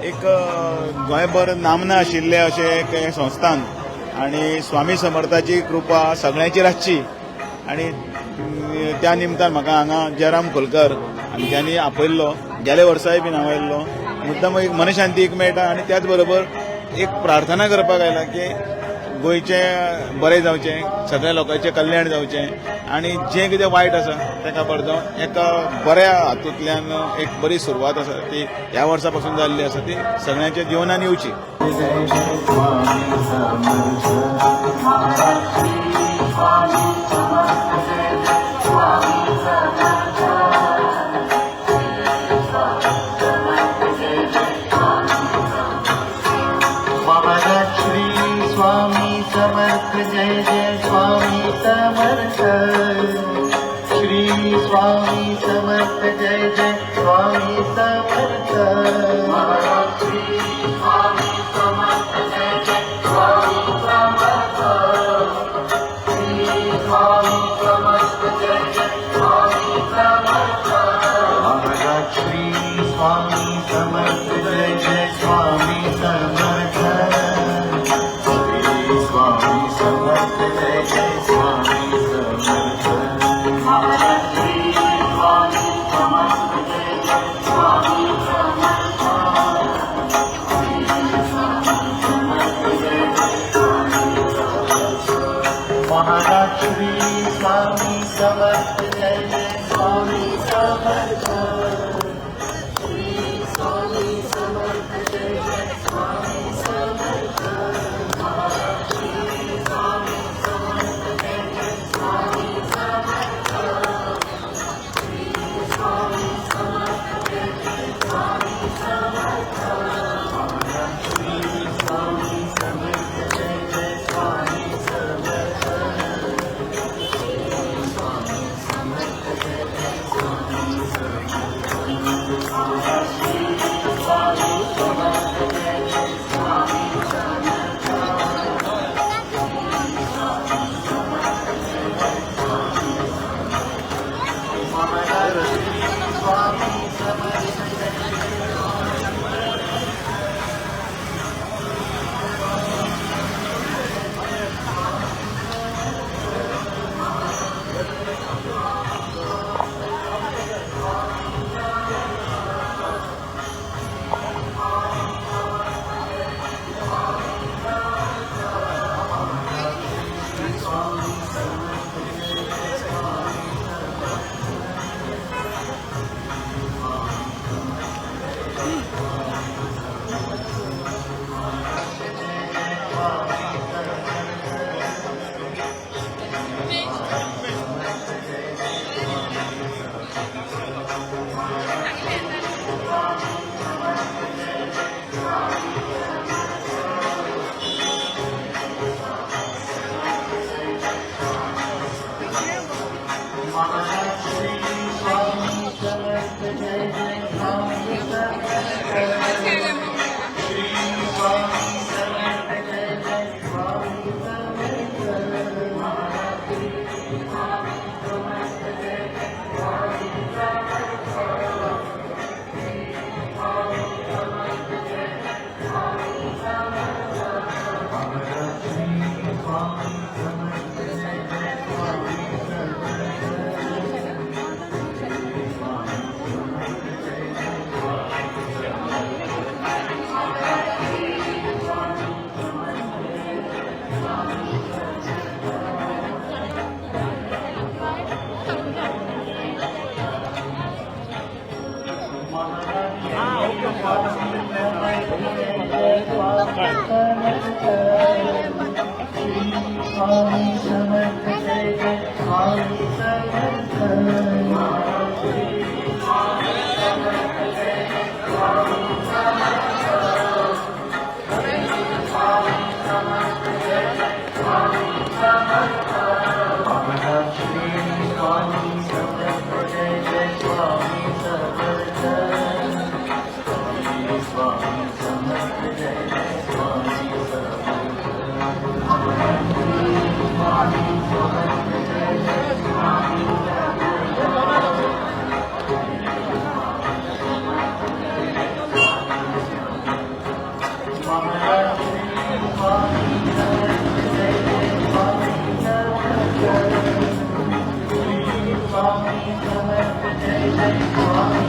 एक गोंयभर नामना आशिल्लें अशें एक हें संस्थान आनी स्वामी समर्थाची कृपा सगळ्यांचेर आसची आनी त्या निमतान म्हाका हांगा जयराम खोलकर हांच्यांनी आपयल्लो. गेल्या वर्साय बीन हांव आयिल्लो मुद्दम एक मनशांती एक मेळटा आनी त्याच बरोबर एक प्रार्थना करपाक आयला की गोंयचें बरें जावचें, सगळ्या लोकांचें कल्याण जावचें आनी जें कितें वायट आसा तें काबार जावन एका बऱ्या हातूंतल्यान एक बरी सुरवात आसा ती ह्या वर्सा पासून जाल्ली आसा ती सगळ्यांच्या जिवनान येवची. जय जय स्वामी समर्थ. महाराज श्री स्वामी समर्थ जय जय स्वामी समर्थ. श्री स्वामी समर्थ जय जय स्वामी समर्थ. महाराज श्री स्वामी समर्थ जय जय स्वामी समर्थ. श्री स्वामी समर्थ जय जय स्वामी समर्थ. महाराज श्री स्वामी समर्थ जय जय स्वामी समर्थ. श्री स्वामी समर्थ जय जय स्वामी समर्थ. महाराज श्री स्वामी समर्थ जय जय स्वामी समर्थ. श्री स्वामी समर्थ जय जय स्वामी समर्थ. महाराज श्री स्वामी समर्थ जय जय स्वामी समर्थ. श्री स्वामी समर्थ जय जय स्वामी समर्थ. महाराज श्री स्वामी समर्थ जय जय स्वामी समर्थ. श्री स्वामी समर्थ जय जय स्वामी समर्थ. महाराज श्री स्वामी समर्थ जय जय स्वामी समर्थ. श्री स्वामी समर्थ जय जय स्वामी समर्थ. महाराज श्री स्वामी समर्थ जय जय स्वामी समर्थ. श्री स्वामी समर्थ जय जय स्वामी समर्थ. महाराज श्री स्वामी समर्थ जय जय स्वामी. स्वामी समर्थ जय जय स्वामी समर्थ. स्वामी समर्थ जय जय स्वामी समर्थ. जय जय स्वामी समर्थ. स्वामी समर्थ जय जय स्वामी समर्थ. स्वामी समर्थ जय जय स्वामी समर्थ. स्वामी समर्थ जय जय स्वामी समर्थ. महाराज श्री स्वामी समर्थ जय जय स्वामी समर्थ. श्री स्वामी समर्थ जय जय स्वामी समर्थ. महाराज श्री स्वामी समर्थ जय जय स्वामी समर्थ. श्री स्वामी समर्थ जय जय स्वामी समर्थ. महाराज श्री स्वामी समर्थ जय जय स्वामी समर्थ. श्री स्वामी समर्थ जय जय स्वामी समर्थ. महाराज श्री स्वामी समर्थ जय जय स्वामी समर्थ. महाराज श्री स्वामी समर्थ जय जय स्वामी समर्थ. श्री स्वामी समर्थ जय जय स्वामी समर्थ. महाराज श्री स्वामी समर्थ जय जय स्वामी समर्थ. श्री स्वामी समर्थ जय जय स्वामी समर्थ. महाराज श्री स्वामी समर्थ जय जय स्वामी समर्थ. श्री स्वामी समर्थ जय जय स्वामी समर्थ. श्री स्वामी समर्थ जय जय स्वामी समर्थ. श्री स्वामी समर्थ जय जय स्वामी समर्थ. जय स्वामी।